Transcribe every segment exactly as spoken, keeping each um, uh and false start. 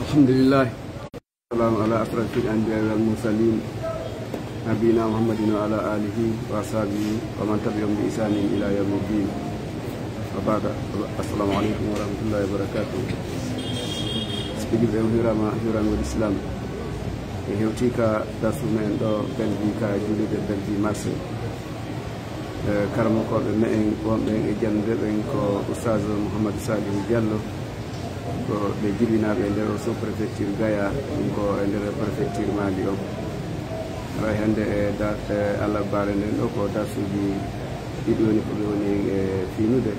الحمد لله. السلام على أشرف الأنبياء والمرسلين، نبينا محمد وعلى آله وأصحابه ومن تبعهم بإحسان إلى يوم الدين. وبعد، السلام عليكم ورحمة الله وبركاته. Siɗɗo julɓe, on hiiraama hiiraangol Islam. E hewtii ka darsu men ɗo Bellevue, ka juulirde Bellevue Marseille. E, karamokooɓe me'en wonɓe e janndude ɓen ko Oustaz Mouhamadou Saliou Diallo, ko ɓe jibinaaɓe e nder o sous-préfecture Gaya, ɗum ko e nder préfecture Mali on. Haray hannde e da-, e alarbaare nden ɗo ko darsuuji ɗiɗi woni ko ɓe woni e fiinude.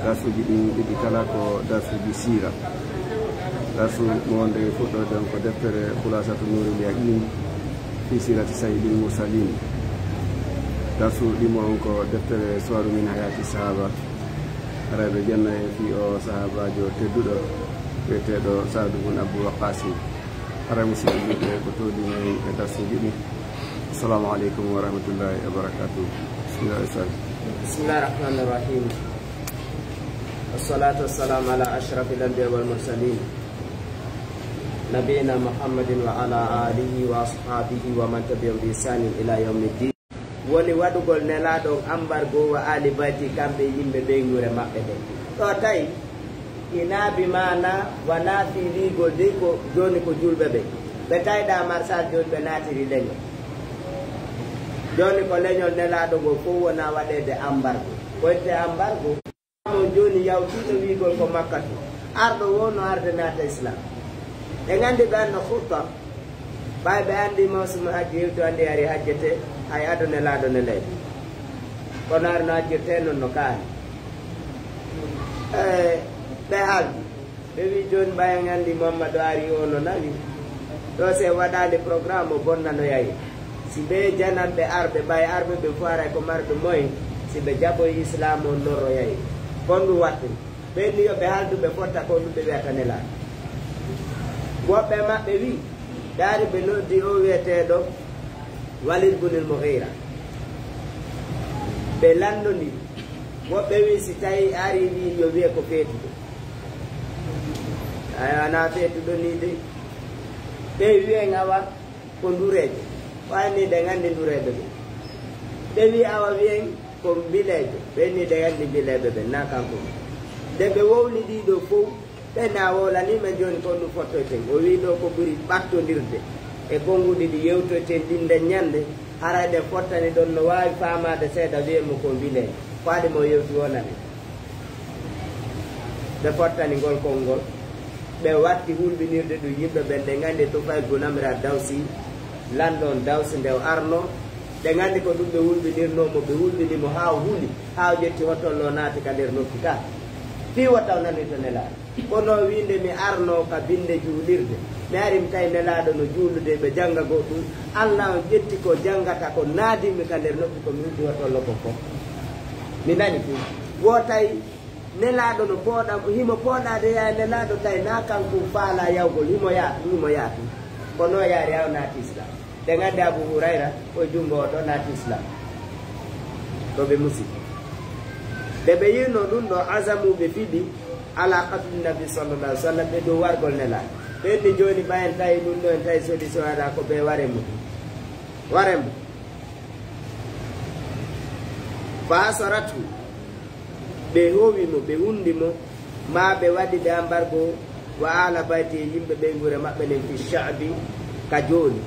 Darsuuji ɗin ɗiɗi kala ko darsuuji siira. Darsu mo wonde e fuɗɗoode on ko deftere Khulasatu Nuril Yaqin fi Sirati Sayyidil Mursalin. Darsu ɗimmo on ko deftere Suwaru min Hayati Sahaba. Haray ɓe janna e fii o sahaabaajo tedduɗo wi'eteeɗo Sa'du bun Abu Waqqasin. Haray musidɓe julɓe, ko tolni men e darsuuji ɗin. Assalamu aleykum wa rahmatullahi wa barakatuh. Bismillah, Ustaz. بسم الله الرحمن الرحيم. والصلاة والسلام على أشرف الأنبياء والمرسلين، نبينا محمد وعلى آله وأصحابه ومن تبعهم بإحسان إلى يوم الدين. Woni waɗugol Nelaaɗo on ambargo wa aali bayti, kamɓe e yimɓe ɓeynguure maɓɓe ɓen. Ɗo tawi, inaa bi maana, wanaa fii wi'ugol de ko jooni ko julɓe ɓen. Ɓe tawdaa Marseille jooni, ɓe naatiri leñol. Jooni ko leñol Nelaaɗo ngol fow wona waɗeede ambargo. Ko ittee ambargo? On jooni yawtiiɗo wi'ugol ko Makkatu. Arɗo woo no arde naata Islam. Ɓe nganndi ɓe anno khutta. Ɓay ɓe anndi mawsimu hajji hewti, anndi ari hajjete, hay ado Nelaaɗo ne leydi. Kono ari no hajjirte non no kaani. Eh, ɓe haaldi. Ɓe wi jooni ɓay en anndi Muhammadu ari o no nawi. Ɗo si en waɗaali programme o bonnanoyay. Si ɓe jananɓe arɓe, ɓay arɓe ɓe fow aray ko marɓe moyen, si ɓe jaɓoy Islam on lorroyay. Kon ɗum waɗɗum. Ɓen ni yo ɓe haaldu ɓe fotta ko ɗum ɓe wi'ata Nelaaɗo. Woɓɓe maɓɓe wi, ɗaari ɓe noddi o wi'eteeɗo Walid bunil Mughira. Ɓe lanndondiri. Woɓɓe wi si tawi ari wi yo wi'e ko feetuɗo. Ay, wanaa feetuɗo ni de. Ɓe wi'en awa ko ndureejo. Ɓay ni ɗe nganndi ndureeɓe ɓe. Ɓe wi awa wi'en ko mbileejo. Ɓe ni ɗe nganndi mbileeɓe ɓe, naa kanko. Nde ɓe wowli ɗiɗo fow, ɓe na wowlanii men jooni ko ɗum fottoyten. O wi ɗo ko ɓuri ɓattondirde e konnguɗi ɗi yewtoyten ɗin nden ñannde, haray ɗen fottani ɗon no waawi faamaade seeɗa wi'en mo ko mbileejo. Ko adi mo yewti wonani. Ɓe fottani ngol konngol. Ɓe watti hulɓinirde ɗum yimɓe ɓen, ɗe nganndi Tufayl bun Amr ad-Dawsi, lanɗo on Dawsi nde o arno. Ɗe nganndi ko ɗum ɓe hulɓinirnoo mo, ɓe hulɓini mo haa o huli, haa o ƴetti hottollo o naati ka nder nokki ka. Fii wota o nanoyto Nelaaɗo. Kono o wi'inde mi arno ka binnde juulirde. Mi ari mi tawi Nelaaɗo no juulude, ɓe jannga goɗɗum. Alla on ƴetti ko janngata ko naadinmi ka nder nokki ko mi uddi hottollo kon fow. Mi nani fii. Woo tawi Nelaaɗo no pooɗa, himo pooɗaade yaha Nelaaɗo tawi naa kanko faalaa yahugol, himo yaha, himo yaha tun. Kono o yaari haa o naati Islam. Ɗe nganndi Abu Hurayra, o junngo o ɗo naati Islam. Ko ɓe musidɓe. Nde ɓe yi'unoo ɗum ɗo, azamu, ɓe fiɓi, ala qatli Nabi sallallahu alaihi wasallam, ɓe dow wargol Nelaaɗo. Ɓe inni jooni ɓay en tawi ɗum ɗo, en tawi solution aɗa ko ɓe ware mo. Ware mo. Fa hasaratu. Ɓe howi mo, ɓe hundi mo, maa ɓe waɗi ɓe ambargo wa aala bayti e yimɓe ɓeynguure maɓɓe nden fi sha'bi ka jooni.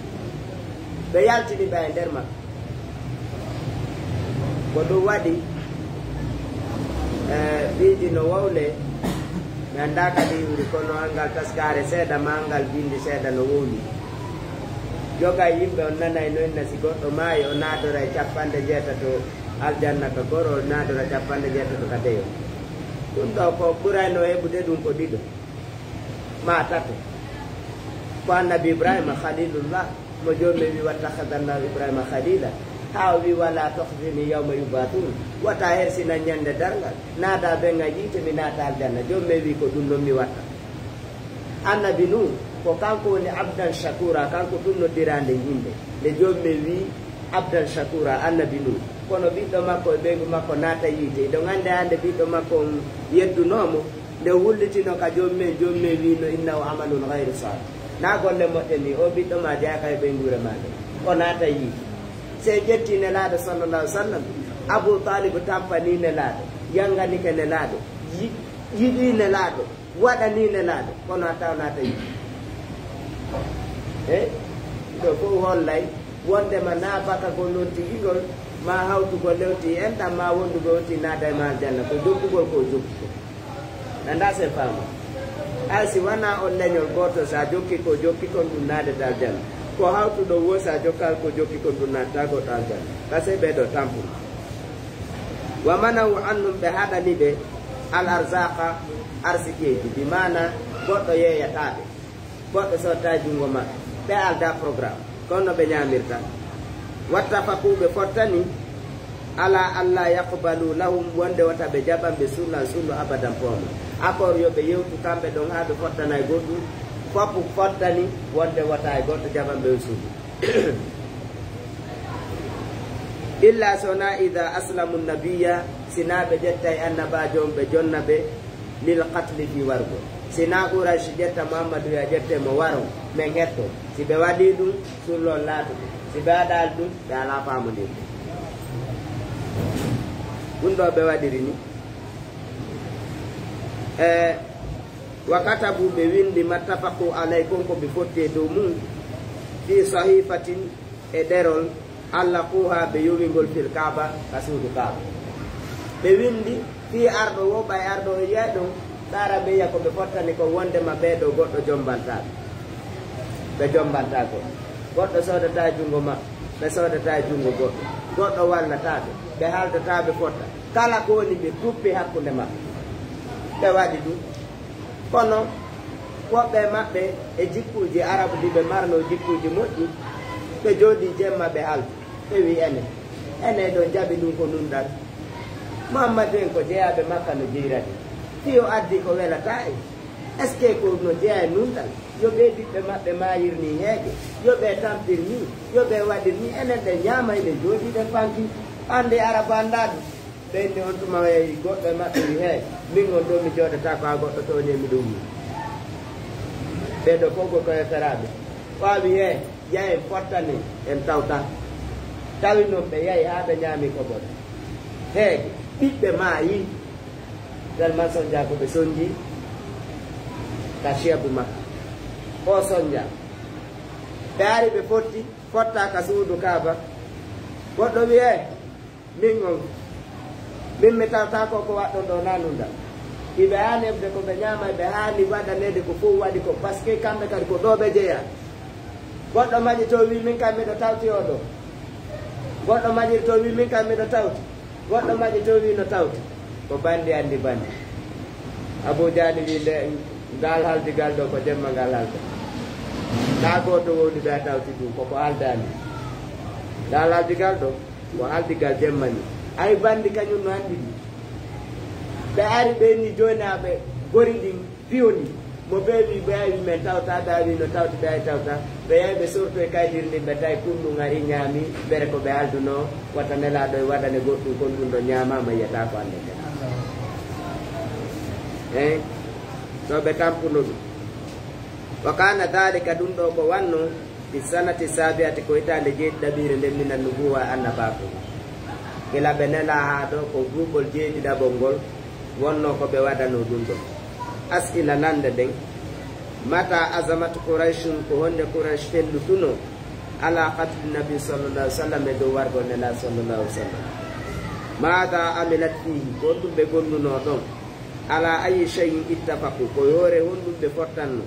Ɓe yaltini ɓe e nder maɓɓe. Ko ɗum waɗi, eh, piiji no wowle, mi anndaa kadi iwri, kono anngal taskaare seeɗa, maa anngal binndi seeɗa no wowli. Joga yimɓe on nanay no inna si goɗɗo maayi, o naadora e capanɗe jeetato aljanna ka goro, o naadora capanɗe jeetato ka deyo. Ɗum ɗo ko ɓurayno heɓude ɗum ko ɗiɗo, maa tato. Ko Annabi Ibrahima Khalilullah, mo Joomi wi, "Wattakhadha Allahu Ibrahima Khalila." Haa o wi, "Wala tukhzini yawma yub'athun." Wata hersinan ñande darngal. Naada ɓen a yiite, mi naata aljanna. Joomi wi, "Ko ɗum non mi watta." Annabi Nuh, ko kanko woni abdan shakura, kanko tun noddirande yimɓe. Nde Joomi men wi abdan shakura, Annabi Nuh. Kono ɓiɗɗo makko e ɓeyngu makko naata yiite. Iɗon anndi hannde ɓiɗɗo makko on yeddunoomo, Nde wullitino ka joomum en, joomum en wiino, "Innahu amalun ghayru salih." Na golle moƴƴe ni, o ɓiɗɗo ma jeyaka e ɓeynguure ma nde. O naata yiite. Se ƴetti Nelaaɗo sallallahu alaihi wasallam, Abu Talib tampani Nelaaɗo, yanganike Nelaaɗo, yi-, yiɗi Nelaaɗo, waɗani Nelaaɗo, kono a taw naata yiite. E ɗo fof hollay wondema na bakagol on tigi ngol, ma hawtugol lewti en ɗam, ma wondugol on tigi naada e ma aljanna, ko jokkugol ko o jokki ko. Nanda sen faamu. Ay si wana on leñol gooto, sa jokki ko jokki kon ɗum naadata aljanna. Ko hawtuɗo wo sa jokkal ko jokki kon ɗum naadata goɗɗo aljanna. Parce que ɓe ɗo tampuma. Wa manahu annum, ɓe haɗani ɓe al arzaqa, arsikeeji, bi maana goɗɗo yeeyata ɓe. Goɗɗo sotta junngo ma, ɓe alda programme, kono no ɓe ñaamirta. Wattafaqu, ɓe fottani, ala alla yaqbalu lahum, wonde wota ɓe jaɓan ɓe sullan sullo abadan pooma. Accord yo ɓe yewtu kamɓe ɗon haa ɓe fottana e goɗɗum, fof fottani wonde wota e goɗɗo jaɓan ɓe sullo. Illa so na ida aslamu nabiya, si na ɓe ƴettay annabaajo on ɓe jonna ɓe, lil qatli, fi wargo. Si na Quraysh ƴetta Muhammadu ya ƴette mo waro, men hetto. Si ɓe waɗi ɗum, sullon laatuɓe. Si ɓe waɗaali ɗum, ɓe alaa faamondirde. Ɗum ɗo ɓe waɗiri ni. E, wa katabu, ɓe windi, mattafaqu alay, kon ko ɓe fotti e dow mum, fi sahifatin, e ɗerol, allaquha, ɓe yowi ngol, fil Kaaba, ka suudu Kaaba. Ɓe windi fii arɗo wo, ɓay arɗo o yi'ay ɗum, ɓe ara ɓe yi'a ko ɓe fottani ko, wondema ɓee ɗo goɗɗo jombantaa ɓe. Ɓe jombantaa goɗɗo. Goɗɗo soodataa e junngo maɓɓe, ɓe soodataa e junngo goɗɗo. Goɗɗo wallataa ɓe, ɓe haaldataa ɓe fotta. Kala ko woni ɓe kuppi hakkunde maɓɓe. Ɓe waɗi ɗum. Kono woɓɓe maɓɓe e jikkuuji Arabu ɗi ɓe marno, jikkuuji moƴƴi, ɓe jooɗii jemma ɓe haldi. Ɓe wi'i, enen, enen ɗo jaɓi ɗum ko nunɗal. Muhammadu en ko jeyaaɓe Makka no jeyra ɗi. Fii o addi ko welataa en. Est-ce que ko no jeyaa e nunɗal? Yo ɓee ɓiɓɓe maɓɓe maayir ni heege. Yo ɓe tampir ni. Yo ɓe waɗir ni. Enen ɗen ñaama, eɗen jooɗii ɗen fanki. Annde Arabu anndaa ɗum. Ɓe inni on tuma yehi goɗɗo e maɓɓe wi, "Hey, min on ɗo mi jooɗata ko haa goɗɗo tooñe mi ɗum wi." Ɓe ɗo fof ko e feraaɓe. O wi, "Hey, yahen fottane en tawta." Tawi noon ɓe yahi haa ɓe ñaami ko bon. Hey, ɓiɓɓe maayi. Tellement sonja ko ɓe sonji ka siyabu makko. O sonja. Ɓe ari ɓe fotti, fotta ka suudu Kaaba. Goɗɗo wi, "Hey, min on, min mi tawta ko ko waɗɗon ɗo na nunda." Iɓe haani heɓde ko ɓe ñaama, ɓe haani waɗaneede ko fof waɗi ko, parce que kamɓe kadi ko ɗo ɓe jeyaa. Goɗɗo maƴi to wi, "Min kam miɗo tawti o ɗo." Goɗɗo maƴi to wi, "Min kam miɗo tawti." Goɗɗo maƴi to wi, "No tawti." Ko bandi anndi bandi. Abu Jahli wi, "Nde ngal haldigal ɗo ko jemma ngal halda." Na gooto wowli ɓe a tawti ɗum, koko haldani. Ngal haldigal ɗo, ko haldigal jemma ni. Ay bandi kañum no anndi ɗum. Ɓe ari ɓe ni jooni aɓe gori ɗin piyo ni. Mo ɓe wi ɓe ay wi men tawta, ɓe ay wi no tawti, ɓe ay tawta. Ɓe yahi ɓe sorto e kaydir ndin, ɓe tawi kunɗum ari ñaami, ɓere ko ɓe aldunoo, wata Nelaaɗo e waɗane goɗɗum, kon ɗum ɗo ñaamaama, yiyata ko annde nden. Hein? So ɓe tampuno ɗum. Wa kana dhalika, ɗum ɗo ko wanno, fi sanati sabiati, ko hitaande jeeɗiɗaɓiire nden, minan nubuwa, annabaaku. Gila ɓe nelaa haa ɗo, ko duuɓol jeeɗiɗaɓol ngol wonno ko ɓe waɗano ɗum ɗo. As'ila lande ɗen, mata azamat Qurayshun, ko honde Quraysh fellutuno, ala qatli nabi sallallahu alaihi wasallam, e dow wargo Nelaaɗo sallallahu alaihi wasallam? Mada amilat fihi, ko honɗum ɓe gonnuno ɗon? Ala ayi shay'in ittafaqu, ko e hoore honɗum ɓe fottanno?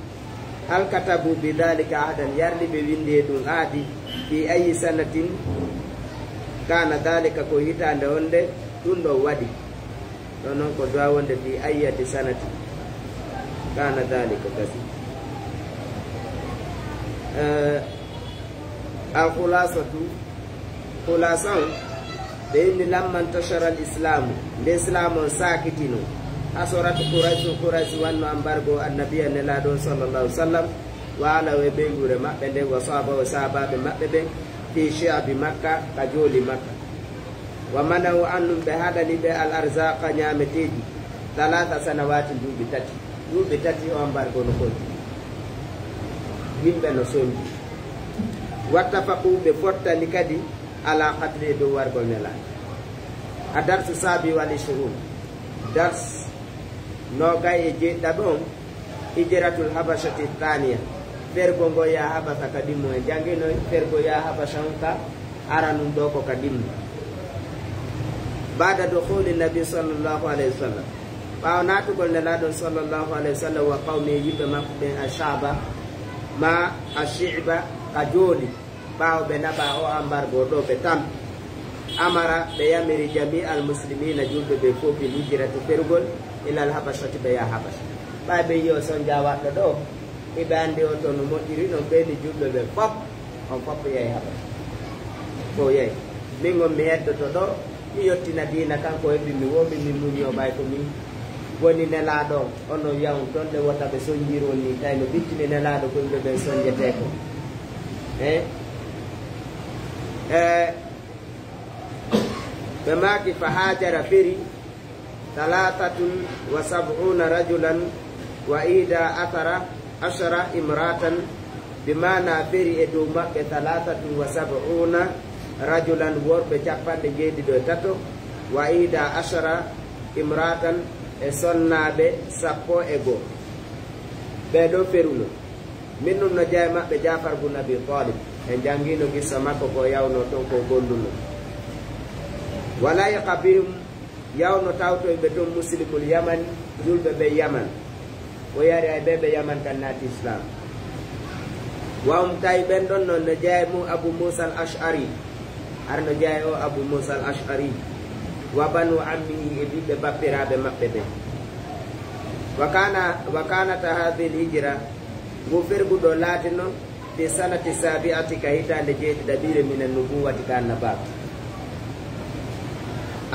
Hal katabu bi dhalika ahdan, yarli ɓe windi e ɗum aadi? Fi ayi sanatin kana dhalika, ko hitaande honde ɗum ɗo waɗi? Ɗo noon ko du'a wonde fi ayyati sanatin kana dhalika, gasi. Eh, al khulasatu, khulasa on, ɓe inni, lamma ntashara al islamu, nde islam on saakitino, hasorat Quraysh, Quraysh wanno embargo annabiya Nelaaɗo on sallallahu alaihi wasallam, wa alaw, e ɓeynguure maɓɓe nden, wa sahaba, o sahabaaɓe maɓɓe ɓen, fi shi'abi Makka, ka jooli Makka. Wa mana'u annum, ɓe haɗani ɓe al arzaqa, ñaameteeji. Salaasa sanawaatin, duuɓi tati. Duuɓi tati o ambargo no konti. Yimɓe no sonji. Wattafaqu, ɓe fottani kadi, ala qatli, e dow wargol Nelaaɗo. A darsu saabi wal ishrun. Dars noogay e jeeɗiɗaɓe on, hijratul Habashati thaniya. Fergo ngo yaa Habasha ka ɗimmo. En janngino fergo yaa Habasha on ka aranun ɗo ko ka ɗimmo. Ba'da dukhuli nabi sallallahu alayhi wa sallam. Ɓaawo naatugol Nelaaɗo sallallahu alayhi wa sallam wa qawmi, yimɓe makko ɓen, a sha'ba, ma a shi'ba, ka jooli. Ɓaawo ɓe naɓa o ambargo ɗo, ɓe tampi. Amara, ɓe yamiri jami al muslimina, julɓe ɓe fof, bil hijrati, ferugol, ilal Habashati, ɓe yaha Habasha. Ɓay ɓe yi'o sonja waɗɗo ɗo, iɓe anndi o to no moƴƴiri non, ɓeyni julɓe ɓe fof, on fof yahi Habasha. Ko yahi. Min on mi heddoto ɗo, mi yottina diina kan ko heɓi mi woomi, mi muñi o ɓay ko min woni Nelaaɗo on. Onon yahun ton, nde wota ɓe sonjir on ni, tawi no ɓittini Nelaaɗo ko yimɓe ɓen sonjetee ko. Eh? Eh, ɓe maaki, fa haajara, feri, thalathatun wa sab'una rajulan wa ihda athara ashara imra'atan, bi maana feri e dow maɓɓe thalathatun wa sab'una rajulan, worɓe capanɗe jeeɗiɗo e tato, wa ihda ashara imra'atan, e sonnaaɓe sappo e goo. Ɓee ɗoo feruno. Min ɗum no jeyaa e maɓɓe Jaafar bun Abi Talib. En janngiino qissa makko ko o yawnoo toon ko o gollunoo. Wa lahiqa bihim, yawno tawtoyɓe toon muslimul Yaman, julɓe ɓe Yaman. O yari ay ɓe ɓe Yaman kan naati Islam. Wa hum, tawi ɓen ɗon noon no jeyaa e mum Abu Musa al Ash'ari. Ar no jeyaa e o Abu Musa al Ash'ari. Wa banu ammihi, e ɓiɓɓe bappiraaɓe maɓɓe ɓen. Wa kana, wa kanat hadhihi al hijra, ngu fergu ɗo laatino, fi sanati sabi'ati, ka hitaande jeeɗiɗaɓiire, min an-nubuwwati, ka annabaaku.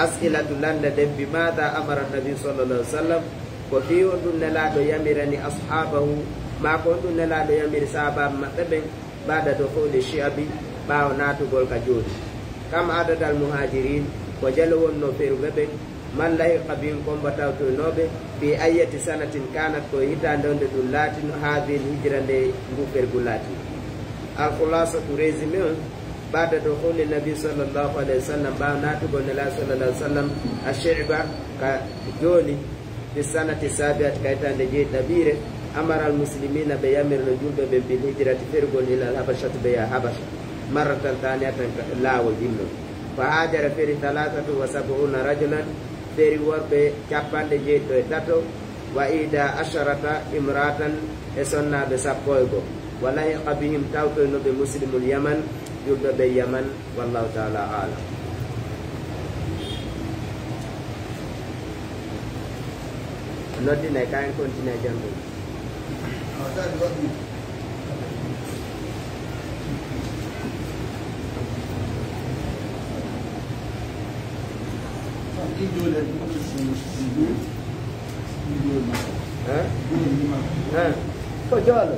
As'ilatu, lannde nden, bi maada amara nabi sallallahu alaihi wasallam, ko fii honɗum Nelaaɗo yamirani ashabahu, maa ko honɗum Nelaaɗo yamiri sahaabaaɓe maɓɓe ɓen, ba'da dukhuli shi'abi, ɓaawo naatugol ka jooli. Kam adadal muhajirin, ko jelo wonnoo feruɓe ɓen, man lahiqa bihim, ko hombo tawtoynooɓe, fi ayyati sanatin kanat, ko e hitaande honde ɗum laatino, hadhihi al hijra, nde ngu fergu laatino. Al khulasatu, résumé on, ba'da dukhuli nabi sallallahu alaihi wasallam, ɓaawo naatugol Nelaaɗo sallallahu alaihi wasallam, ash-shi'ba, ka jooli, fi sanati sabi'ati, ka hitaande jeeɗiɗaɓiire, amara al muslimina, ɓe yamirno julɓe ɓen, bil hijrati, ferugol, ila al habashati, ɓe yaha Habasha, marratan thaniyatan, ka laawol ɗimmo. Fa haajara, feri, thalathatu wa sab'una rajulan, feri worɓe capanɗe jeeɗiɗo e tato, wa ihda asharata imra'atan, e sonnaaɓe sappo e goo. Wa lahiqa bihim, tawtoyno ɓe muslimul Yaman, julɓe ɓe Yaman. Wallahu ta'ala a'lam. Noddinay, kayen continue janngo. Hein? Hein? Ko joolo.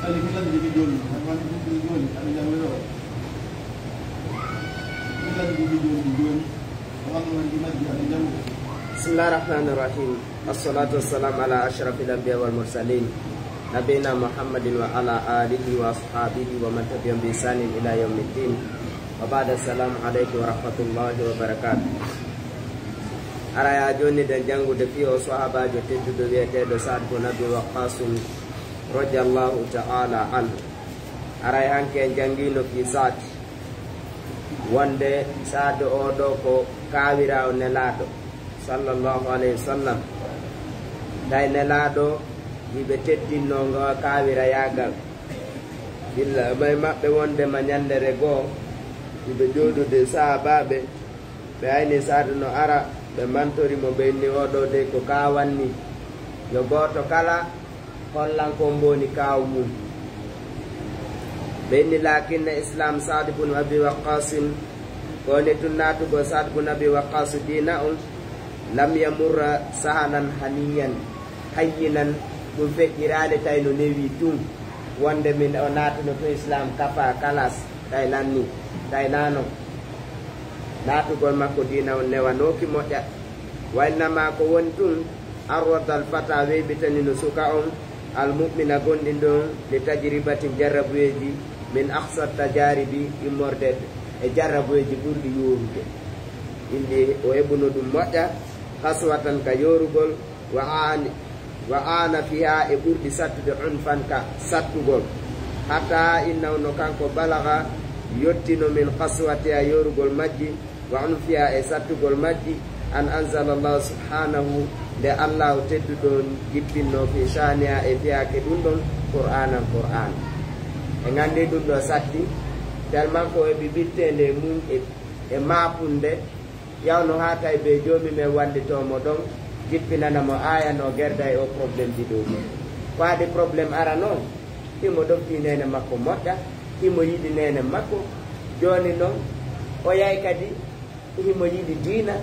Alhamdulillah, rahmanir rahim. Assalatu wassalamu ala ashrafil anbiya wal mursalin, nabiyina Muhammadin wa ala alihi wa ashabihi wa man tabi'ahum bi ihsanin ila yaumiddin. Wa ba'd, assalamu alaikum wa rahmatullahi wa barakatuh. Ara ya joni den jangude fi o sahabajo tedduɗo wi'eteɗo Sa'd bin Abi Waqqas radiyallahu ta'ala anhu. Aray hanke en jangino fi Sa'd, wonde Sa'd o ɗo ko kawiraawo Nelaaɗo, sallallahu alayhi wa sallam. Tawi Nelaaɗo hiɓe teddinno ngo kawirayaagal. Illa may maɓɓe wondema ñandere goo hiɓe jooɗude sahaabaaɓe, ɓe ayni Sa'd no ara, ɓe mantori mo, ɓe inni, "Oo ɗoo dey ko kaawanni. Yo gooto kala hollan ko mbo woni kaaw mum." Ɓe inni, "Laakinna Islaam Sa'd bun Abi Waqqasin, ko woni tun naatugol Sa'd bun Abi Waqqas diina on, lam yamurra sahalan haniyan, hayyinan, ɗum feƴƴiraali tawi no newi tun, wonde min o naatuno tun Islaam kafa kalas, tawi lanni, tawi naano." Naatugol makko diina on newanooki moƴƴa. Wa innama ko woni tun, arwadal fata weybitani no suka on, al mu'mina gonɗinɗo on, li tajribatin jarrabuyeeji, min akhsa tajaribi immorde e jarrabuyeeji ɓurɗi yoorude. Indi o heɓuno ɗum moƴƴa, kaswatan ka yoorugol, wa aani, wa aana fiha e ɓurɗi sattude unfan ka sattugol. Hatta innahu no kanko balaga yottino min qaswatiha yoorugol majji, wa unfiha e sattugol majji, an anzala Allahu subhanahu nde Allahu tedduɗo on jippinno fi sha'niha e fiyake ɗum ɗon Qur'anan Qur'an. E gandi ɗum ɗo satti, tellement ko e ɓiɓɓittende mum e, e mapunde, yawno haa tawi be joomi men wallitoo mo ɗon, jippinana mo aaya no gerda e o problème ɗiɗo ɗo. Ko adi problème ara noon, himo ɗoftii neene makko moƴƴa, himo yiɗi neene makko. Jooni noon, o yahi kadi, himo yiɗi diina,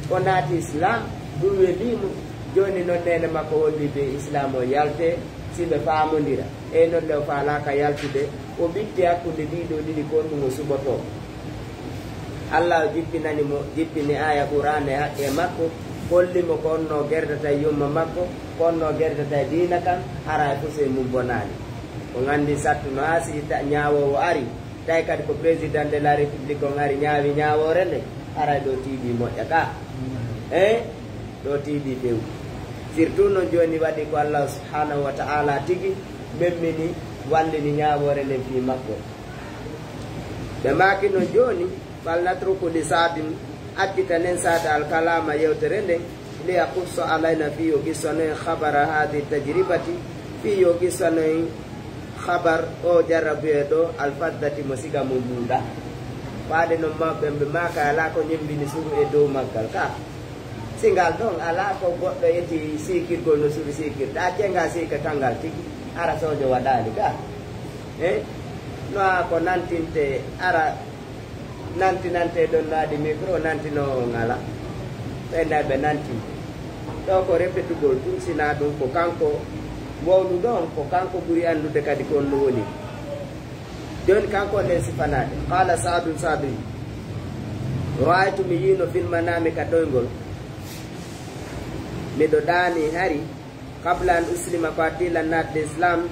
o naati Islam, ɗum welii mo. Jooni noon neene makko holli be Islam o yalte, si ɓe faamondira. Eyi noon le o faalaaka yaltude, o ɓitti hakkunde ɗiɗo ɗiɗi ko honɗum o suɓotoo. Allah o jippinani mo, jippini aaya Qur'aan e haqqe makko, holli mo ko honno gerdata e yumma makko, ko honno gerdata e diina kan, hara e fusey mum bonaani. On anndi sattu no haa si ta-, ñaawoowo ari, tawi kadi ko président de la république on ari ñaawi ñaawoore nde, haray ɗo tiiɗi moƴƴa ka. Eh? Ɗo tiiɗi few. Surtout noon jooni waɗi ko Allah subhanahu wa ta'ala tigi memmini wallini ñaawoore nden fii makko. Ɓe maaki noon jooni, "Fal natruku li Saadin, accitanen Saada al kalama yewtere nden, li yaqussa alayna fii yo qissanoyen khabara haadi tajribati, fii yo qissanoyen khabar o jarrabuye ɗo al faddati mo siga mo mbuuɗa." Faade noon mawɓe ɓe maaka alaa ko ñemmbini suru e dow maggal ka. Si ngal ɗon alaa ko goɗɗo eti siikirgol no suuɗi siikirde, a ƴeenga siika kanngal tigi, ara soojo waɗaali ga. Eh? No a ko nantinte, ara nantinante ɗon no adi micro, nantinoowo ngala. Ɓe nda ɓe nantinte. Ɗo ko repetugol tun, sina ɗum ko kanko wowluɗo on, ko kanko ɓuri anndude kadi ko on no woni. Jooni kanko nden sifanaade. Qaala Saadun, Saadu wi, "Ra'aytu, mi yiino, fil manaami, ka toyngol. Miɗo ɗaani hari, qabla an uslima, ko addi lan naatde Islam,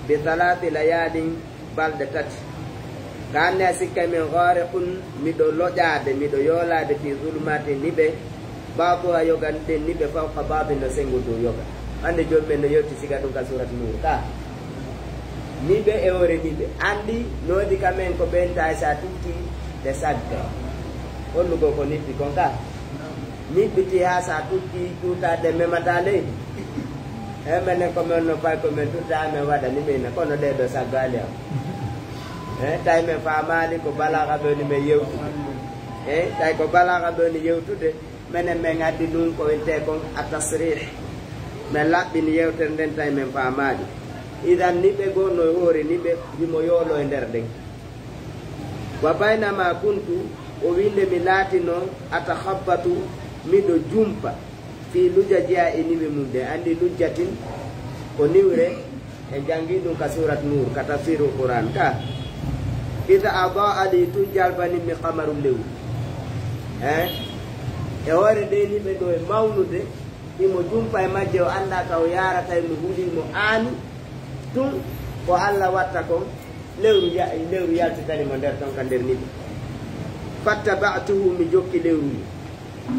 bi thalathi layaalin, balɗe tati. Ka anni a sikkay min ghaariqun, miɗo loƴaade, miɗo yoolaade fi zulumaati niɓe, ba'duha yoga nden niɓe fawqa ba'din no senngo dow yoga." Hannde jooni men no yewti siga ɗum ka suurat Nuur ka. Niɓe e hoore niɓe. Anndi noodi ka men ko ɓen tawi sa tutti ɓe sagga. Hollugo ko niɓɓi kon ka. Niɓɓiti haa sa tutti tuutaɗe memata leydi. E menen ko men no fay ko men tutta men waɗa ni men kono ɗe ɗo saggaali am. E tawi men faamaali ko balaaga ɓe woni men yewtude. E tawi ko balaaga ɓe woni yewtude. Menen men addi ɗum ko wiyetee kon a tasrih. Men laɓɓini yewtere nden tawi men faamaali. Idan niɓe goo no hoore niɓe himo yoolo e nder ɗen. Wa baynama kuntu, o winde mi laatino atakhabbatu, miɗo jumpa, fi lujajiha e niwe mum ɗen. Anndi lujjatin ko niwre, En janngi ɗum ka surat Nur, ka tafsirul Qur'an ka. Ida adaa li, tun jalbani mi qamaru lewru. Eh? E hoore de ni ɓe ɗo e mawnude, imo jumpa e majje, o annda ka o yaarata, imo huli, imo aani. Tun ko Allah watta kon, lewru ya-, lewru yaltitani mo nder ton ka nder niɓe. Fattaba'tuhu, mi jokki lewru ndin.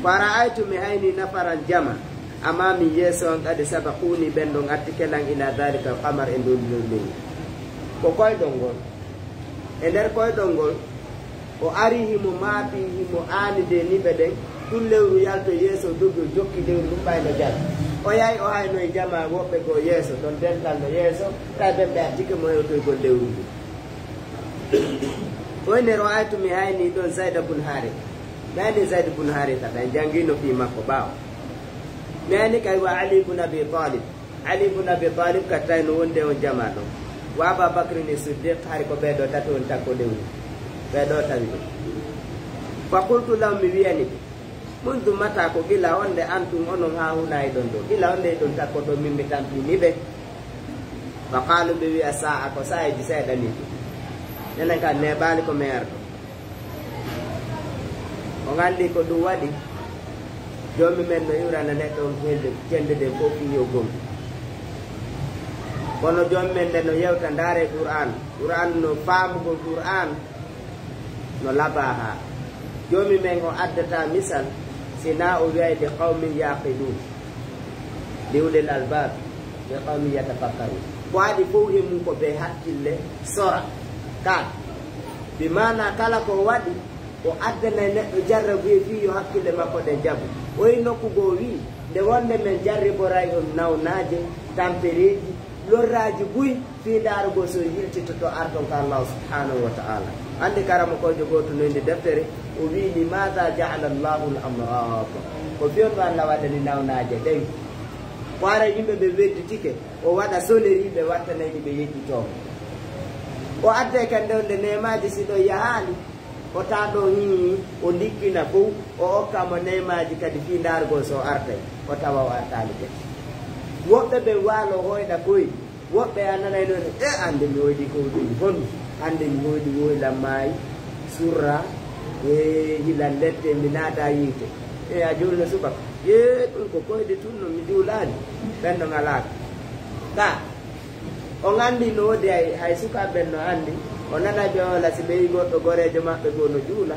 Fara'aytu, mi hayni nafaran jama, amami, yeeso an, qad sabaquni, ɓen ɗon atti kelan, ila dhalika al-qamar, e ndon lewru. Ko koyɗol ngol. E nder koyɗol ngol, o ari himo maapi, himo aani de niɓe ɗen, tun lewru yalto yeeso, dogi o jokki lewru ndun ɓay no jama. O yahi o hayno e jama woɓɓe goo yeeso, ɗon dental no yeeso, tawi ɓen ɓe attike mo hewtoygol lewru ndun. O inni, ra'aytu, mi hayni ɗon Zayda bun Haritha. Mi hayni Zayda bun Haritha, ɓen janngino fii makko ɓaawo. Mi hayni kay wa Ali bun Abi Talib. Ali bun Abi Talib ka tawi no wondi e on jama ɗon. Wa Aba Bakri ni Siddiq, hari ko ɓee ɗoo tati woni takko lewru. Ɓee ɗoo tawi ɗum. Fa qultu lahum, mi wiyani ɓe. Mundu mata, ko gila on de antum onon haa huna e ɗon ɗo. Gila on de e ɗon takko ɗo min mi tampini ɓe. Fa qaalu, ɓe wi'a, sa'a, ko sa'eeji seeɗa ni. Enen kan neeɓaali ko min arɗo. On anndi ko ɗum waɗi? Joomi men no iwrana neɗɗo on kende, kende ɗen fof fii yo gomɗi. Kono Joomi men nde no yewta, ndaare Qur'aan. Qur'aan no faamugol Qur'aan. No labaa haa Joomi men o addata misal, si naa o wi'ay li qawmin yaqilun, li ulil albab, li qawmin yatafakkarun. Ko waɗi fof e mum ko ɓe hakkille sora. Ka, bi maana kala ko o waɗi, o addanay neɗɗo jarrabuye fii yo hakkille makko ɗen jaɓu. O e nokku goo wi'i, nde wonde men jarriboray on nawnaaje, tampereeji, lorraaji buy, fii ndaarugol so yiltitoto arton ka Allahu subhanahu wa ta'ala. Anndi karamokoojo gooto no winndi deftere, o wi'i, limaada ja'ala Allahu al-amraad? Ko fii honɗun Allah waɗani nawnaaje ɗen? Ko ara yimɓe ɓe wedditike, o waɗa sonnerie ɓe wattanay ɗi ɓe yeƴƴitoo. O adday kadi nde wonde neemaaji si ɗon yahaali, o taa ɗon hii, o ndikkina fow, o okka mo neemaaji kadi fii ndaarugol so o artay, o tawa o artaali kadi. Woɓɓe ɓen waalo hoyɗa koyɗi, woɓɓe a nanay noon, e, hannde mi hoyɗi ko ɗum honɗum? Hannde mi hoyɗi woyla maayi, surra, e, hilan lette, mi naata yiite. E, a juulno subaka? E, ɗum ko koyɗe tun no mi juulaani. Ɓen ɗon alaaka. Ka, on anndi no woodi hay, hay sukaaɓe ɓen no anndi. O nanay ɓe hoola si ɓe yi'i goɗɗo goreejo maɓɓe goo no juula,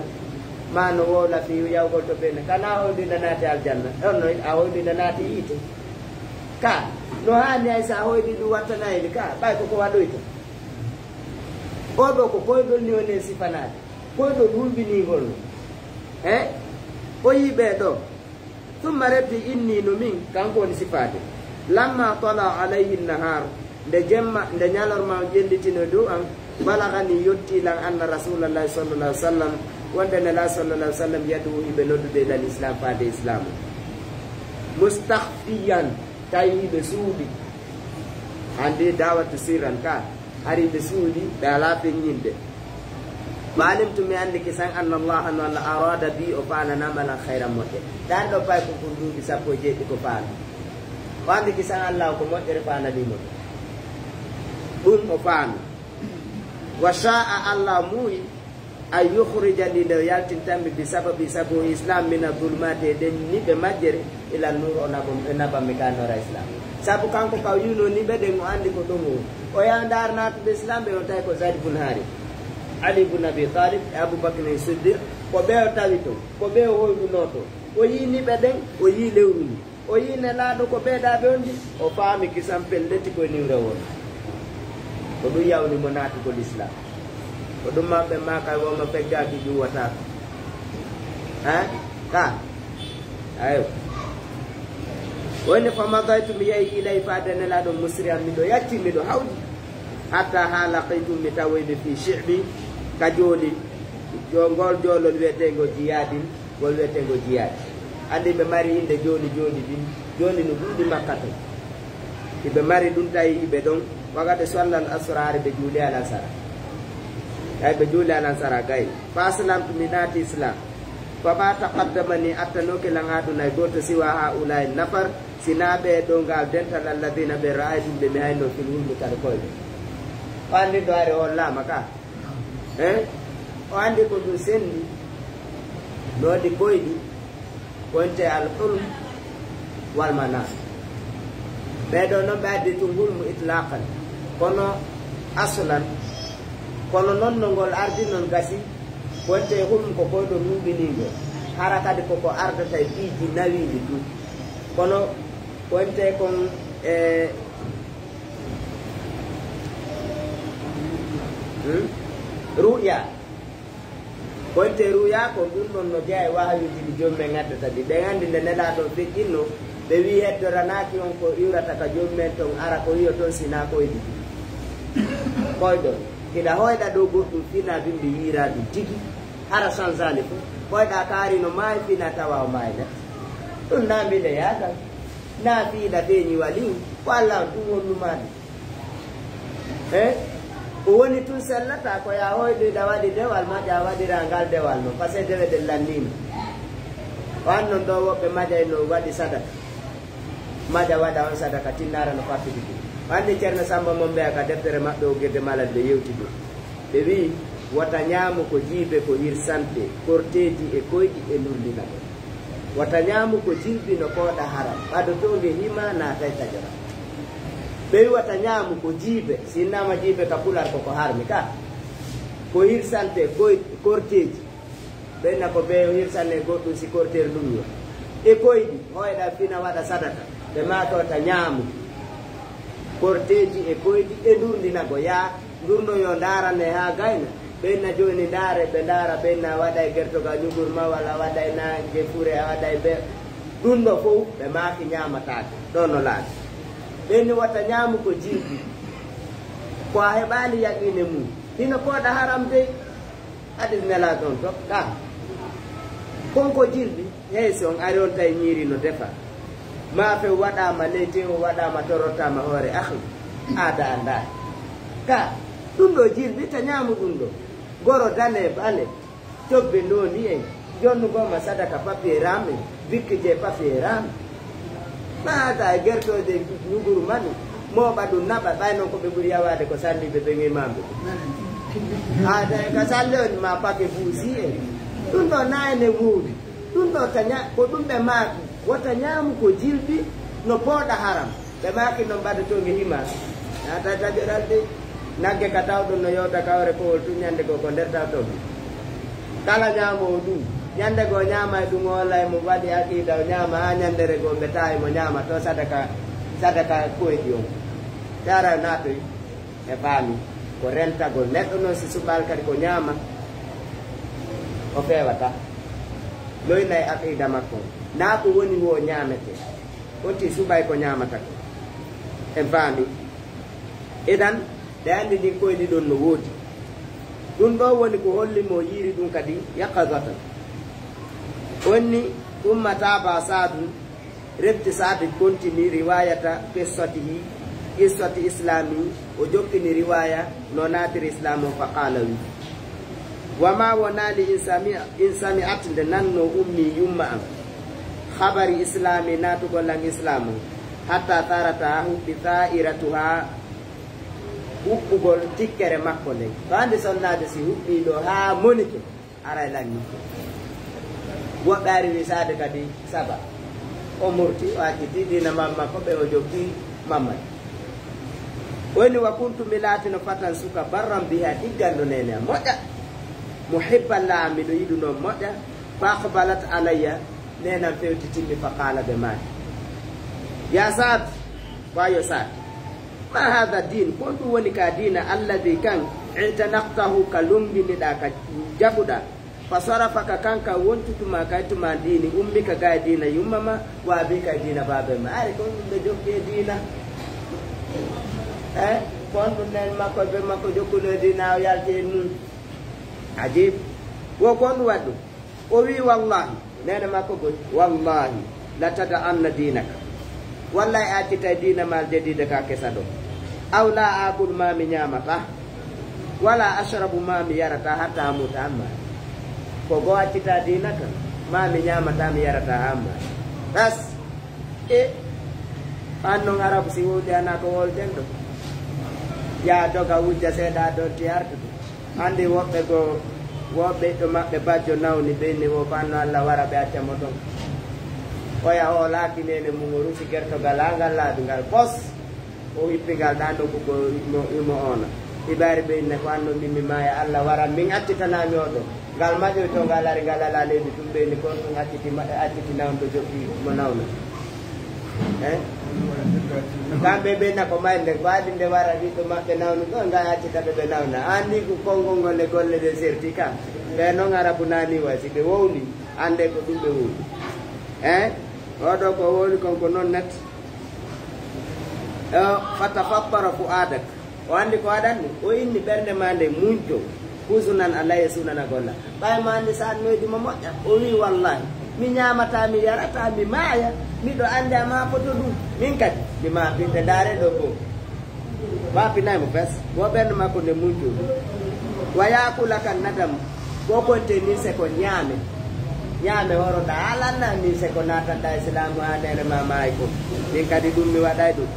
maa no wowla fii yahugol to ɓen. Kana a hoyɗi nde naati aljanna. Ɗon no a hoyɗi nde naati yiite. Ka, no haani hay si a hoyɗi ɗum wattanayɓe ka, ɓay ko ko waɗoyta. Oo ɗoo ko koyɗol ni woni en sifanaade. Koyɗol hulɓiniingol no. He? O yi'i ɓee ɗoo. Summa reddi inni no min, kanko woni sifaade. Lamma tala alayhi nahar, nde jemma, nde ñalorma on ƴellitino dow an, balagani yottii lan anna Rasulallahi sallallahu alaihi wasallam, wonde Nelaaɗo sallallahu alaihi wasallam yad'u, hiɓe noddude ilal Islam, faade Islaamu. Mustahfiyan, tawi hiɓe suuɗi. Anndi da'watu sirran ka, hari ɓe suuɗi, ɓe alaa feññinde. Wa alimtu, mi anndi kisan, anna Allaha, no Allah, arada bi, o faananaama lan khayran, moƴƴere. Ɗan ɗo pay ko ko duuɓi sappo e jeeɗiɗi ko faami. O anndi kisan Allah ko moƴƴere faananii mo. Ɗum o faami. Wa sha'a, Allah muuyi, an yukhrijani, nde o yaltintammi, bi sababi, sabu Islam, mina dhulumati, e ɗen niɓe majjere, ila nur, o nabam-, e nabammi ka nora Islam. Sabu kanko ka o yi'unoo niɓe ɗen, o anndi ko ɗon o woni. O yaha ndaara naatuɓe Islam ɓe, o tawi ko Zaid bun Haritha, Ali bun Abi Talib, e Abu Bakr Siddiq, ko ɓe o tawi ton, ko ɓe o hoyɗunoo ton. O yi'i niɓe ɗen, o yi'i lewru ndin. O yi'i Nelaaɗo ko ɓeydaaɓe on ɗi, o faami kisan pelleti koye niwre won. Ko ɗum yawni mo naatugol Islam. Ko ɗum maɓɓe maaka woma peggaaki ƴuwataako. Ha? Ka. Ayo. Woni fa madaytu, mi yahi ilay faade Nelaaɗo musri'an, miɗo yacci, miɗo hawji. Hatta haa laqitu, mi tawoyɓe fi shi'bi, ka jooli, jo-, ngol joolol wi'eteengo Jiyaadin. Ngol wi'eteengo Jiyaadi. Anndi ɓe mari innde jooni jooni ɗin, jooni no ɗuuɗi Makka ton. Iɓe mari ɗum tawi iɓe ɗon, waqad sallal asra, hari ɓe juuli alansara. Tawi ɓe juuli alansara gay. Fa aslamtu, mi naati Islam. Fa ma taqaddamani, attanooke lan aduna e gooto, siwa haa'ulaa'i nafar, Sinaa ɓe ɗo ngal dental alladina ɓe raaytum ɓe mi hayno fil hulmi kadi koyɗe. O anndi ɗo ari hollaama ka. Eh? O anndi ko ɗum senndi. Noodi koyɗi. Wonte al hulm wal mana. Ɓee ɗo noon ɓe addi tun hulmu itlaqan. Kono aslan. Kono noon no ngol ardi noon gasi. Wonte hulm ko koyɗo luuɓiniiɗo. Hara kadi koko ardata e piiji nawiiɗi tun. Kono wonte kon e, hmm? Ru'ya. Wonte ru'ya kon ɗum ɗon no jeya e wahayuuji ɗi joom men ngaddata ɗi. Ɓen anndi nde Nelaaɗo on feƴƴinno, ɓe wi'i heddoranaki on ko iwrata ka joom men ton, ara ko wi'o ton sinaa koyɗi ɗi. Koyɗo. Hiɗa hoyɗa ɗo goɗɗum fina bimbi yiira ɗum tigi. Hara sanzani fu. Hoyɗa kaari no maayi fina tawa o maayi na. Ɗum na mbiɗa yaaka. Na fiiɗa feeñi wali. Ko Allah on ɗum wonnuma ɗum. Eh? O woni tun sellata ko ya hoyɗoyɗa waɗi dewal ma ƴa waɗira ngal dewal non. Parce que dewe ɗen lannino. O annon ɗo woɓɓe maƴayno waɗi sadaka. Maƴa waɗa on sadaka tinnara no fattidi ɗum. O anndi Ceerno Samba mon mbeya ka deftere maɓɓe o gede malal ɓe yewti ɗum. Ɓe wi'i, wota ñaamu ko jiibe ko hirsante, korteeji e koyɗi e lurndina ɗon. Wata ñaamu ko jilbi no pooɗa haram, ɓado toonge hima naatay taƴora. Ɓe wi'i wata ñaamu ko jiibe, si innama jiibe ka pular ko ko harmi ka. Ko hirsante koy-, korteeji. Ɓenna ko ɓe hirsanne goɗɗum si korteer ɗum yo. E koyɗi, hoyɗa fina waɗa sadaka. Ɓe maaka wata ñaamu. Korteeji e koyɗi e ndurndina go yaa, ndurno yo ndaarane haa gayna. Ɓenna jooni ndaare, ɓe ndaara, ɓenna waɗa e gertogal ñugur ma, walla waɗa e naange fure, a waɗa e be-, ɗum ɗo fow ɓe maaki ñaamataake. Ɗo no laaɓi. Ɓenni wata ñaamu ko jilbi. Ko a heɓaali yaqiine mum. Hino pooɗa haram dey. Hadis Nelaaɗo on tokka. Kon ko jilbi, hey, si on ari on tawi ñiiri no defa. Maafe waɗaama ley tew, waɗaama torrotaama hoore, akhi. Aada anndaa. Ka, ɗum ɗo jilbi, ta ñaamu ɗum ɗo. Goro dane bale, tobbe ndondi en, jonnugoma sadaka papier ram en, bikki je papier ram. Ma ata e gertooje ñuguru manu, mooɓa ɗum naɓa, ɓay noon ko ɓe ɓuri yawaade ko salliɓe ɓen e mamɓe. Ata e ka salli on ma pake buusi en. Ɗum ɗo na ene woodi. Ɗum ɗo ka ña-, ko ɗum ɓe maaki, wota ñaamu ko jilbi no pooɗa haram. Ɓe maaki noon mbaɗa toon e hima. Naata taƴoral de. Nagge ka tawɗon no yewta kawre kowol tun ñande goo ko nder tawton. Kala ñaamoowo ɗum, ñande goo ñaama e ɗum o lay mo waɗi aqiida o ñaama haa ñandere goo mbe tawi mo ñaama to sadaka, sadaka koyɗi on. Tara naatoy e faami ko rentagol neɗɗo noon si suɓaali kadi ko ñaama o feewata. Loyna e aqiida makko on. Naa ko woni wo ñaamete. Wonti suɓay ko ñaamata ko. En faami. Idan, ɓe anndi ndin koyɗi ɗon no woodi. Ɗum ɗo woni ko holli mo yiiri ɗum kadi yaqazatan. Onni umma taaba Saadun, refti Saadi kontini riwayata qissatihi, qissati islami, o jokkini riwaya no naatiri islam o fa qala wi. Wa ma wonali in sami-, in sami'at nde nanno ummi yumma am. Khabari islami naatugol lan islam o. Hatta tarata huɓɓi ta'iratuha huɓɓugol tikkere makko nden. To andi sonnaajo si huɓɓi ɗo haa monike, aray lanni. Woɓɓe ari wisaade kadi saba. O murti, o acciti diina mam makko ɓe o jokki Mamman. O inni wa kuntu mi laatino fatan suka barran biha ɗigganɗo nene am moƴƴa. Muhibban laha miɗo yiɗuno moƴƴa. Fa aqbalat alayya. Neenam fewtitimmi fa qaala ɓe maaki. Ya Saad, wa yo Saad. Ma hada din, kon ɗum woni ka diina alladi kan, i'tanaqtahu ka lumbiniɗa ka jaɓuɗa. Fa sarafaka kan ka wontutuma kay tuma diini, ummika ga e diina yumma ma, wa abika e diina baabe ma. Ari kon ɗum ɓe jokki e diina. Eh, kon ɗum nen makko, ɓe makko jokkuno e diina, o yalti e mum. Ajib. Wo kon ɗum waɗɗum. O wi, wallahi, nene makko goy, wallahi, la tada anna dinaka. Wallahi, a accitay diina ma al jadida ka kesa ɗo. Aw la akul ma mi ñamata. Wala ashrabu ma mi yarata hatta amuta amma. Ko go accita diina kan, ma mi ñamata mi yarata amma. Bas, e, An non Arabu si wowli ana ko wowlten ɗo. Yaa doga wujja seeɗa ɗon ti artude. Anndi woɓɓe goo, woɓɓe ɓiɗɗo maɓɓe bajjo nawni, ɓe inni wo fanno Alla wara ɓe acca mo ton. Oya hoolaaki neene mum, o rusi gertogal haa ngal laabi ngal pos. O hippi ngal ɗaa nokku ko imo, imo oona. Ibaari ɓe inna ko anno min mi maaya, Alla wara min accitanaa mi oɗo. Ngal maƴoy to ngal ari ngal alaa leydi tun ɓe inni kon ɗum acciti ma-, acciti nawndo jokki mo nawna. Eh? Kamɓe ɓe na ko mayde ko adi nde wara ɓiɗɗo maɓɓe nawnu ɗon ngal accita ɓe ɓe nawna. Anndi ko konngol ngol e golle ɗe serti ka. Ɓe non Arabu naani wa si ɓe wowli annde ko ɗum ɓe wowli. Eh? Oɗo ko wowli kon ko non net. Eh, fatafattara fu'adak. O anndi ko waɗanni, o inni ɓernde maa nde muñco, husunan alayya sunana golla. Ɓay mo anndi sa annoydi mo moƴƴa, o wi'i, "Wallahi, mi ñaamataa, mi yarataa, mi maaya, miɗo anndi a maakoto ɗum." Min kadi, mi maapinte ndaare ɗo goo. Maapinay mo fes, wo ɓernde makko nde muñco ɗum. Wa yaakula kan nadam, ko konte min se ko ñaame. Ñaame horoɗa, alanna min se ko naatanta Islaamu haa neene ma maayi ko. Min kadi ɗum mi waɗay ɗum.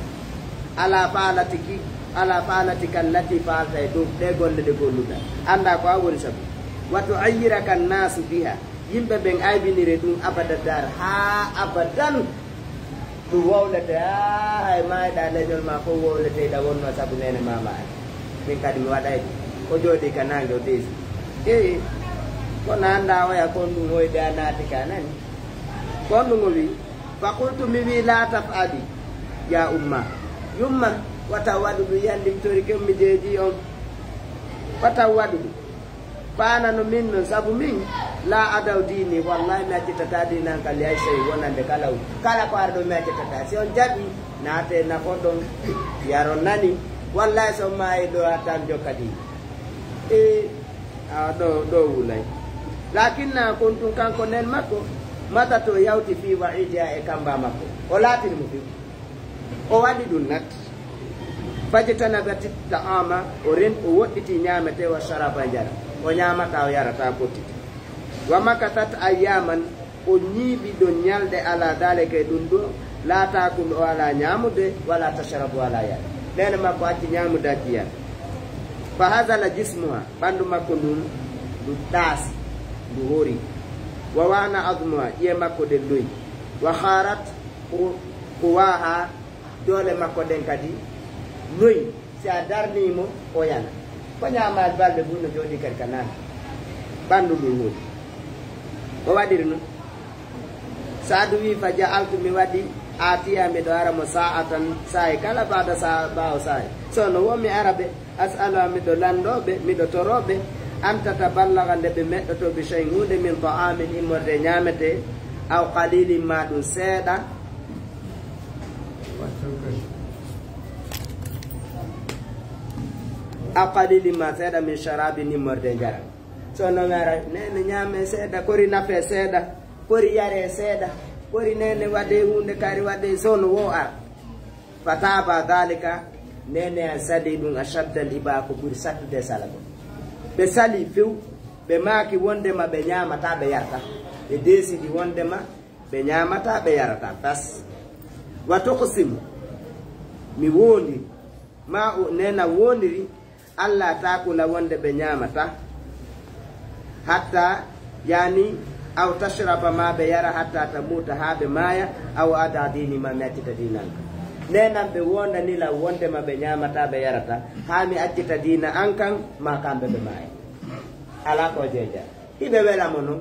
Ala faalati ki, ala faalati kallati faalta e dow ɗe golle ɗe golluɗa. Annda ko a woni sabu. Wa tu'ayyiraka nnaasu biha. Yimɓe ɓen aybinire ɗum abada dar, haa abadan. Ɗum wowlete, haa hay maayɗa leñol ma fof wowlete, ɗa wonno sabu neene ma maayi. Min kadi mi waɗay ɗum. O jooɗi ka naange, o deesi. Eyi, kono annda oya kon ɗum hoyde a naati ka nani. Kon ɗum o wi. Fa qultu, mi wi, la taf'ali, ya umma. Yumma, wata waɗu ɗum, yandi mi torike on, mi deeƴi on. Wata waɗu ɗum. Faanano min non, sabu min, la adaw diini, wallahi mi accitata diinan ka li ay sey wonande kala hu-, kala ko arɗo mi accitata. Si on jaɓi, naate nafo ɗon, yaron nani. Wallahi so on maayi ɗo a tan jokka diini. E, a ɗo, ɗo wulay. Lakinna kon tun kanko nen makko, mata to yawti fii wa'idiha e kamba makko. O laatini mo fiw. O waɗi ɗum nat. Fajtanabati ta'ama, o ren-, o woɗɗiti ñaamete wa sharaba, njara. O ñaamata, o yarata, o fottiti. Wa makathat ayyaman, o ñiiɓi ɗon ñalɗe ala dalika e ɗum ɗo, la taakul, o ala ñaamude, wala tashrabu, o ala yara. Neene makko acci ñaamude, acci yara. Fa hazala jismuha, ɓanndu makko ndun, ndu ɗaasi, ndu hori. Wa wahana azmuha, ƴiye makko ɗen loyi. Wa kharat ku-, kuwaha, doole makko ɗen kadi loyi. Si a darnii mo, o yana. Ko ñaamaali balɗe buy no jooɗii kadi ka naane. Ɓanndu ndun hori. O waɗiri non. Saadu wi, fa ja'altu, mi waɗi, aatiya, miɗo ara mo sa'atan, saa'i kala, ba'da sa'a, ɓaawo saa'i. So no wo mi ara ɓe, as'aluha, miɗo lanndoo ɓe, miɗo toroo ɓe, an tataballaga, nde ɓe meɗɗotoo, bi shay'in, huunde, min ta'amin, immorde ñaametee, aw qalilin, maa ɗum seeɗa, aw qalilin, maa seeɗa, min sharabin, immorde njaram. So no mi ara, neene ñaamee seeɗa, kori nafee seeɗa, kori yaree seeɗa, kori neene waɗee huunde, kari waɗee, so no wo ara. Fa taaba dalika, neene an salii ɗum, ashaddal iba, ko ɓuri sattude e salagol. Ɓe salii few, ɓe maaki wondema ɓe ñaamataa, ɓe yarataa. Ɓe deesidi wondema ɓe ñaamataa, ɓe yarataa, fes. Wa tuqsimu, mi woondiri, ma o neena woondiri, Alla taakula wonde ɓe ñaamataa, hatta, yani, aw tashraba, ma ɓe yara, hatta tamuuta, haa ɓe maaya, aw ada diini, ma mi accita diina an kan. Neenan ɓe woondani lan wondema ɓe ñaamataa, ɓe yarataa, haa mi accita diina an kan, ma kamɓe ɓe maaya. Alaa ko jeeja. Hiɓe wela mo non.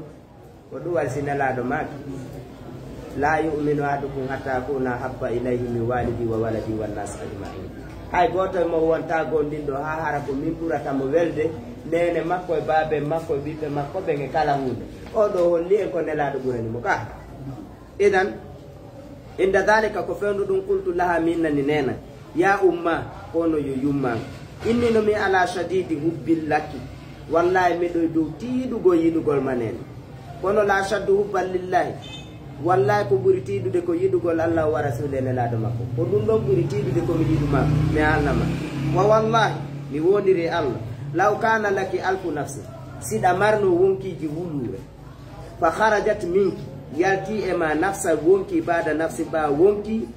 Ko ɗum waɗi si Nelaaɗo maaki, "La yu'minu ahadukum hatta akuna ahabba ilayhi min walidi wa waladi wan nas ajma'in." Hay gooto e mon wontaa goonɗinɗo haa hara ko min ɓurata mo welde, neene makko e baaben makko e ɓiɓɓe makko ɓen e kala huunde. Oo ɗoo holli en ko Nelaaɗo ɓurani mo ka. Idan, inda dalika, ko fewndo ɗum, qultu laha, mi innani neena, "Ya umma, kono yo yumma am. Inni no mi ala shadidi hubbin laki. Wallahi, miɗo e dow tiiɗugol yiɗugol ma neene. Kono la shaddu hubban lillahi. Wallahi, ko ɓuri tiiɗude ko yiɗugol Allah wa rasuli e Nelaaɗo makko. Ko ɗum ɗon ɓuri tiiɗude ko mi yiɗu ma, mi haalna ma. Wa wallahi, mi woondiri e Allah, law kana laki alfu nafsin. Siɗa marno wonkiiji wuluure. Fa kharajat minki, yalti e ma nafsa wonki ba'da nafsin ɓaawo wonki,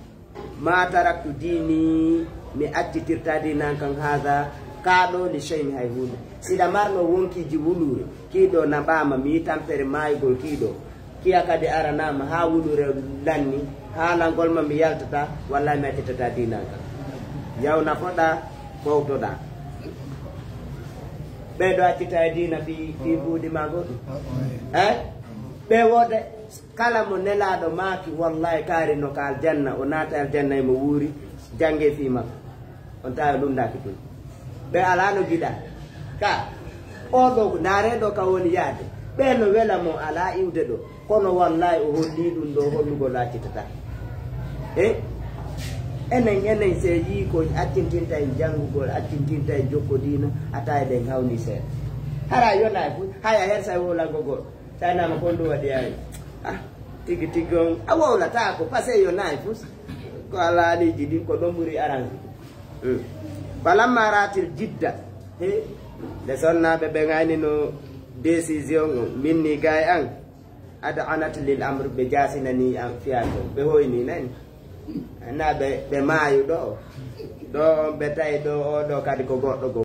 Ma taraktu diini, mi accitirta diina an kan, haada, kaa ɗoo, li shay'in, hay huunde. Siɗa marno wonkiiji wuluure, kii ɗoo naɓaama, mi yi tampere maayugol kii ɗoo. Kiya kadi aranaama haa wuluure lanni, haalangol ma mi yaltata, wallaahi mi accitata diina an kan. Yaw nafoɗaa, fowtoɗaa. Ɓee ɗoo accita e diina fii, fii buuɗi maa goɗɗum. Eh? Ɓee woode, kala mo Nelaaɗo maaki, wallaahi kaari no ka aljanna, o naata aljanna e mo wuuri, jannge fii makko. On tawa lundaaki tun. Ɓe alaa no giɗa. Ka, oo ɗoo, ndaaree ɗoo ka woni yaade. Ɓee no wela mo alaa iwde ɗoo. Kono wallaahi o hollii ɗum ɗoo, hollugol accitata. Eh? Enen, enen se yii ko accintinta en janngugol, accintinta en jokko diina, a tawa eɗen hawni seeɗa. Hara yonaa e fuu, haya hersa e wowlangol goɗɗo. Taynama kon ɗum waɗi ay. Ah, tigi tigi on, a wowlataako, parce que yonaa e fuu. Ko alaa aliiji ɗin, ko ɗon ɓuri arrange. Hmm. Falamma raatil jidda. He, nde sonnaaɓe ɓe ngaynino décision on, minni gaay an, ad'anat lil amr, ɓe jaasinani an fiyaako, ɓe hoyni nani. Na ɓe, ɓe maayu ɗoo. Ɗoo on ɓe tawi ɗoo, oo ɗoo kadi ko goɗɗo goo.